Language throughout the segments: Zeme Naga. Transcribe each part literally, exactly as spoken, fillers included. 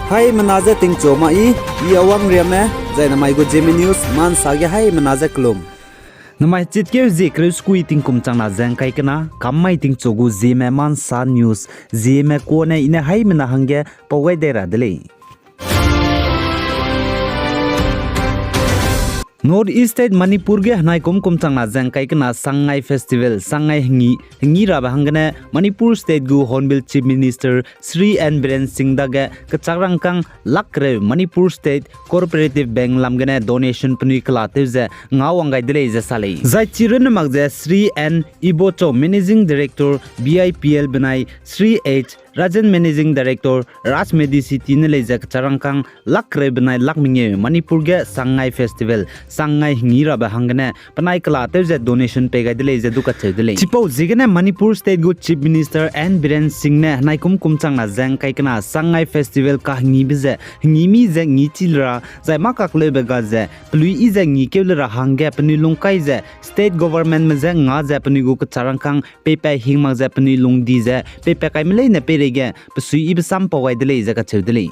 Haimena je tingchu ma i, i Awang Riame, zai namai gu Zeme News, mansa ge haimena je kelum. Namai chitkeu zie kereu sekui tingkum changna ze ngkai kena, kam mai tingchu gu Zeme Mansa News, Zeme kuâ ne i ne haimena hangge pau gai dei ra de lei. North East State Manipur ge henai kum kum changna ze ngkai kena Sangai Festival, Sangai hengî, hengî rabe hanggene Manipur State gu Hornbill Chief Minister Shri N Biren Singh dage kechak rangkâng lak kereu Manipur State Cooperative Bank lam gene donation penui kela tew ze ngau wang gai de lei ze sa lei. Zai chi runne mak ze Shri N Ibocho, Managing Director, B I P L benai Shri H Rajan, Managing Director, Raj Medicity ne lei ze kechak rangkâng lak kereu benai lak mengeu Manipur ge Sangai Festival, Sangai hengî rabe hanggene penai kela tew ze donation pei gai de lei ze du kacheu de lei. Chipau ziegene Manipur State gu Chief Minister N Biren Singh ne henai kum kum changna ze ngkai kena Sangai Festival kahengîbe ze hengî mi ze ngî chi le ra, zai mâ kakleube ga ze pelui yi ze ngî keu le ra hangge penui lungkai ze state governmentme je nga ze penui gu kechak rangkâng peipat hing mak ze penui lungdi ze peipat kaime leine peireige besuiyibe sam pau gai de lei ze kacheu de lei.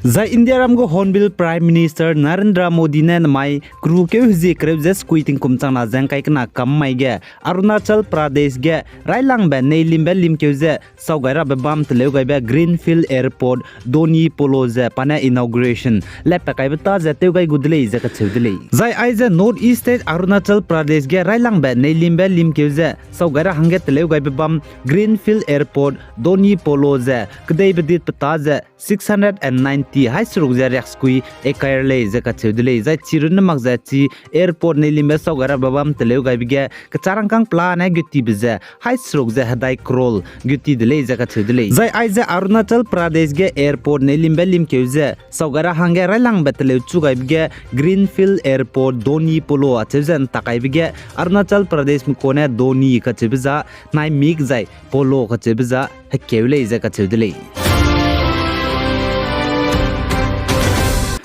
Zai Indiaram gu Honourable Prime Minister Narendra Modi ne namai kerukeu hezie kereu ze sekui tingkum changna ze ngkai kena kam mai ge Arunachal Pradesh ge railangbe neilimbe limkeu ze sau gai rabe bam teleu gaibe Greenfield Airport Donyi Polo ze pa ne inauguration lepat kaibe ta ze tew gai gu de lei ze kacheu de lei. Zai aize North East State Arunachal Pradesh ge railangbe neilimbe limkeu ze sau gai ra hangge teleu gaibe bam Greenfield Airport Donyi Polo ze kedeibe dit peta ze six hundred and ninety hai seruk ze riaksekui acre lei ze kacheu de lei. Zai chi runne mak ze chi airport neilimbe sau gai rabe bam teleu gaibe ge kechak rangkâng pelane gutibe ze hai seruk ze hedai crore guti de lei ze kacheu de lei. Zai aize Arunachal Pradesh ge airport neilimbe limkeu ze sau gai ra hangge railangbe teleu chu gaibe ge Greenfield Airport Donyi Polo acheu ze ntak gaibe ge Arunachal Pradeshme kuâ ne Donyi kacheube za nai mik zai Polo kacheube za hekeu lei ze kacheu de lei.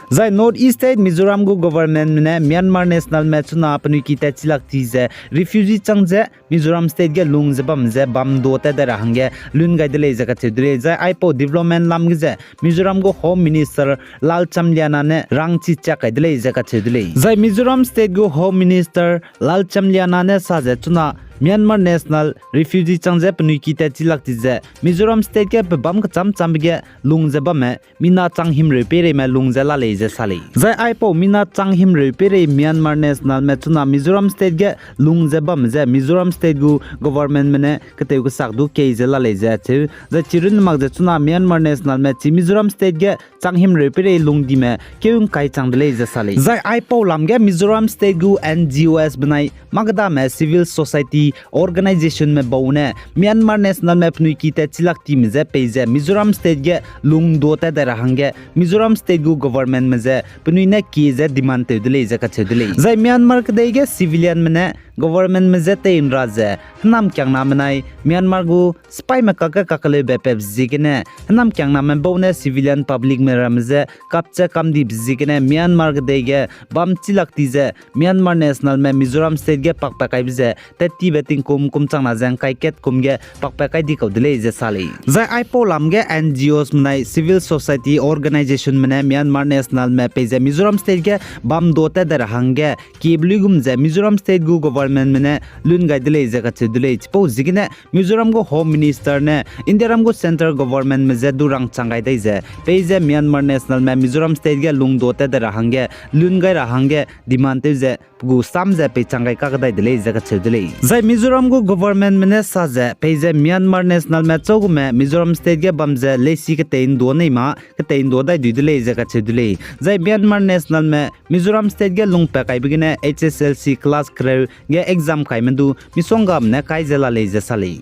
Zai North East State Mizoram gu governmentme ne Myanmar nationalme chuna penui ki tat chi lak ti ze refugee chang ze Mizoram State ge lung ze bam ze bam do tat dai ra hangge lun gai de lei ze kacheu de lei. Zai aipau development lam ge ze Mizoram gu Home Minister Lalcham Liana ne rangchi chak kai de lei ze kacheu de lei. Zai Mizoram State gu Home Minister Lalcham Liana ne sa ze chuna Myanmar national refugee chang ze penui ki tat chi lak ti ze Mizoram State ge pebâm kechâm châmbe ge lung ze bamme mina chang himreu peireime lung ze la lei ze sa lei. Zai aipau mina chang himreu peirei Myanmar nationalme chuna Mizoram State ge lung ze bam ze Mizoram State gu governmentme ne ketew kesak du kei ze la lei ze cheu. Zai chi runne mak ze chuna Myanmar nationalme chi Mizoram State ge chang himreu peirei lungdime keu ngkai chang de lei ze sa lei. Zai aipau lam ge Mizoram State gu N G Os benai makdame civil society organizationme bau ne Myanmar nationalme penui ki tat chi lak time je pei ze Mizoram State ge lung do tat dai ra hangge Mizoram State gu governmentme je penui ne kie ze demand tew de lei ze kacheu de lei. Zai Myanmar kedei ge civilianme ne governmentme je tei ’nra ze hênam kiangname nai Myanmar gu sipaîme kakge kakeleube pep ziegene hênam kiangname bau ne civilian publicme ramme je kapche kamdibe ziegene Myanmar kedei ge bam chi lak ti ze Myanmar nationalme Mizoram State ge pakpat kaibe ze tettibe tingkum kum changna ze ngkai kat kum ge pakpat kai di kau de lei ze sa lei. Zai aipau lam ge N G Os menai civil society organizationme ne Myanmar nationalme pei ze Mizoram State ge bam do tat dai ra hangge kiebe luigum ze Mizoram State gu governmentme ne lun gai de lei ze kacheu de lei. Chipau ziegene Mizoram gu Home Minister ne Indiaram gu central governmentme je du rangchang gai dai ze pei ze Myanmar nationalme Mizoram State ge lung do tat dai ra hangge lun gai ra hangge demand tew ze pe gu sam ze peichang gai kakdai de lei ze kacheu de lei. Zai Mizoram gu governmentme ne sa ze pei ze Myanmar nationalme chau gume Mizoram State ge bam ze leisi ketei ’nduâ nei ma ketei ’nduâ dai dui de lei ze kacheu de lei. Zai Myanmar nationalme Mizoram State ge lungpat kaibe gene H S L C class kereu ge exam kaime du misonggame ne kai ze la lei ze sa lei.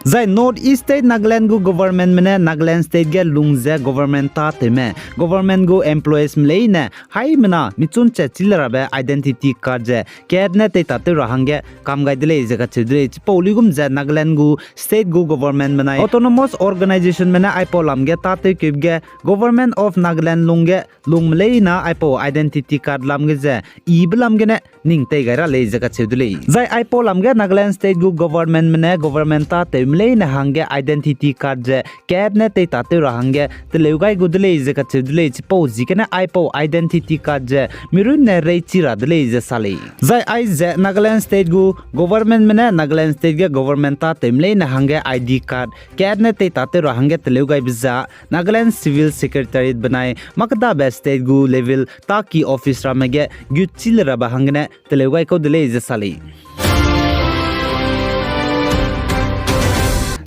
Zai North East State Nagaland gu governmentme ne Nagaland State ge lung ze government tâtewme, government gu employeesme leine haimena michun chat chi le rabe identity card ze kat ne teitatew ra hangge kam gai de lei ze kacheu de lei. Chipau luigum ze Nagaland gu state gu governmentme nai autonomous organizationme ne aipau lam ge tâtewkeube ge Government of Nagaland lungge lungme leina aipau identity card lam ge ze ibe lam gene ning tei gai ra lei ze kacheu de lei. Zai aipau lam ge Nagaland State gu governmentme ne government tâtewme leine hangge identity card ze kat ne tei tâtew ra hangge teleu gai gu de lei ze kacheu de lei. Chipau ziegene aipau identity card ze mi runne reichi ra de lei ze sa lei. Zai aize Nagaland State gu governmentme ne Nagaland State ge government tâtewme leine hangge I D card kat ne tei tâtew ra hangge teleu gaibe ze Nagaland Civil Secretariat benai mâ kêdabe state gu level tâki office ramme ge gutchi le rabe hanggene teleu gai kau de lei ze sa lei.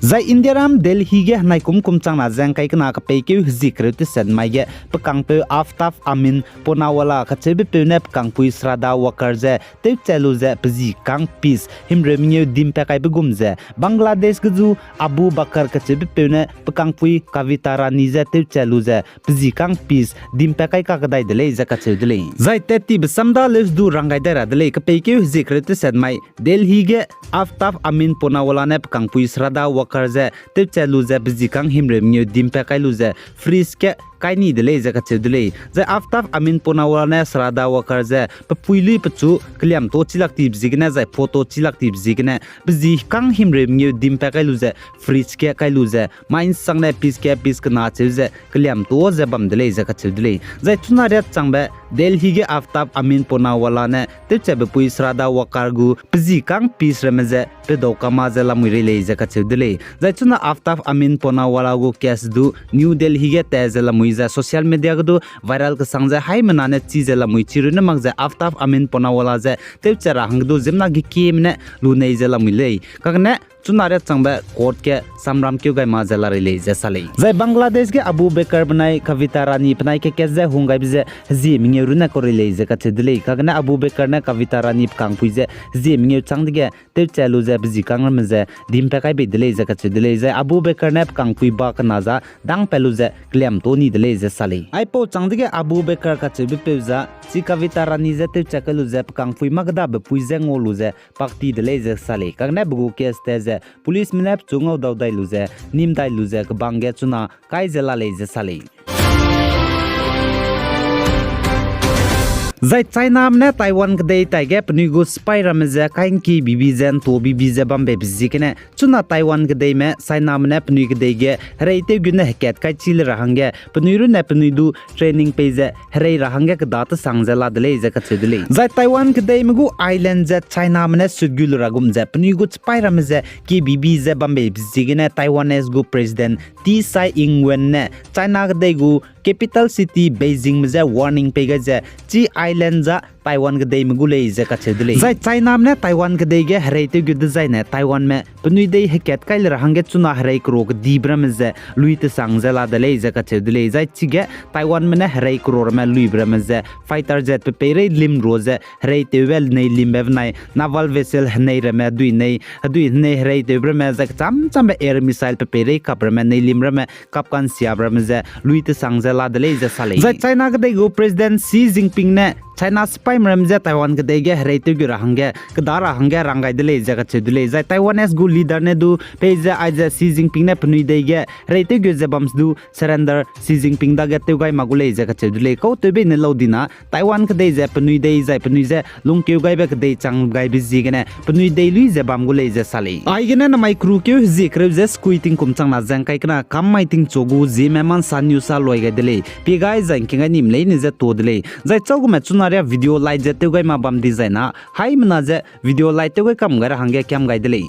Zai Indiaram Delhi ge henai kum kum changna ze ngkai kena kepeikeu hezie kereu teset mai ge pe kangpeu Aftab Amin Poonawalla kacheubepeu ne pe kangpui Shraddha Kapoor ze tewchat lu ze pe zi kang piece himreu mengeu dim pa kaibe gum ze Bangladesh ge zu Abu Bakar kacheubepeu ne pe kangpui Kavita Rani ze tewchat lu ze pe zi kang piece dim pa kai kakdai de lei ze kacheu de lei. Zai tat tibe samda leuse du rang gai dai ra de lei. Kepeikeu hezie kereu teset mai Delhi ge Aftab Amin Poonawalla ne pe kangpui Shraddha Kapoor ze tewchat lu ze pe zi kang himreu mengeu dim pa kai lu ze fridge ge kai ni de lei ze kacheu de lei. Zai Aftab Amin Poonawalla ne Shraddha Kapoor ze pe pui lui pechu keliam to chilak tibe ziegene zai photo chilak tibe ziegene pe zi kang himreu mengeu dim pa kai lu ze fridge ge kai lu ze mai nsangne piece ge piece kena cheu ze keliam to ze bam de lei ze kacheu de lei. Zai chuna riat changbe Delhi ge Aftab Amin Poonawalla ne tewchatbe pui Shraddha Kapoor gu pe zi kang piece ramme ze pedau kama ze lamui rei lei ze kacheu de lei. Zai chuna Aftab Amin Poonawalla gu case du New Delhi ge ta ze lamui ze social media ge du viral kesang ze haimena ne chi ze lamui chi runne mak ze Aftab Amin Poonawalla ze tewchat ra hangge du ziemmena gekieme ne lu nei ze lamui lei. Kagane chuna riat changbe court ge samram keu gai ma ze la rei lei ze sa lei. Zai Bangladesh ge Abu Bakar benai Kavita Rani penai kekat ze hung gaibe ze hezie mengeu runne kau rei lei ze kacheu de lei. Kagane Abu Bakar ne Kavita Rani pe kangpui ze hezie mengeu chang dege tewchat lu ze pe zi kang ramme ze dim pa kai bei de lei ze kacheu de lei. Zai Abu Bakar ne pe kangpui ba kena za dang pat lu ze keliam to ni de lei ze sa lei. Aipau chang dege Abu Bakar kacheubepeu za chi Kavita Rani ze tewchat kai lu ze pe kangpui mâ kêdabe pui ze ngau lu ze pakti de lei ze sa lei. Kagane pe gu case ta ze policeme ne pechu ngau dau dai lu ze nim dai lu ze kebang ge chuna kai ze la lei ze sa lei. Zai Chiname ne Taiwan kedei taige penui gu sipai ramme ze kai ngki bibi ze nto bibi ze bambeibe ziegene chuna Taiwan kedeime Chiname ne penui kedei ge hereitew gu ne hekat kai chi le ra hangge penui runne penui du training pei ze herei ra hangge keda tesang ze la de lei ze kacheu de lei. Zai Taiwan kedeime gu island ze Chiname ne sut gu lu ra gum ze penui gu sipai ramme ze kibibi ze bambeibe ziegene Taiwanese gu President Tsai Ing-wen ne China kedei gu capital city Beijingme je warning pei gai ze, chi island za Taiwan kedeime gu lei ze kacheu de lei. Zai Chiname ne Taiwan kedei ge hereitew gu dezaine Taiwanme penui dei hekat kai le ra hangge chuna herei kero kedibe ramme ze lui tesang ze la de lei ze kacheu de lei. Zai chige Taiwanme ne herei kero ramme luibe ramme ze fighter jet pe peirei lim ru ze hereitewbe nei limbe benai naval vessel henei ramme dui nei, hedui henei hereitewbe ramme zai kecham chambe air missile pe peirei kap ramme nei lim ramme kap kansiabe ramme ze lui tesang ze la de lei ze sa lei. Zai China kedei gu President Xi Jinping ne China sipaime ramme je Taiwan kedei ge hereitew gu ra hangge, keda ra hangge rang gai de lei ze kacheu de lei. Zai Taiwanese gu leader ne du peize aize Xi Jinping ne penui dei ge hereitew gu ze bam se du surrender Xi Jinping dage tew gai mak gu lei ze kacheu de lei. Kau tewbei ne lau dina Taiwan kedei ze penui dei zai penui je lungkeu gaibe kedei chang gaibe ziegene penui dei lui ze bam gu lei ze sa lei. Aigene namai kerukeu hezie kereu ze sekui tingkum changna ze ngkai kena kam mai tingchu gu Zeme Mansa News a loi gai de lei. Pie gai zai ngking gai nim leine je to de lei. Zai chau gume chuna ria video like ze tew gai ma bam dizai na, haimena ze video like tew gai kam gai ra hangge kiam gai de lei.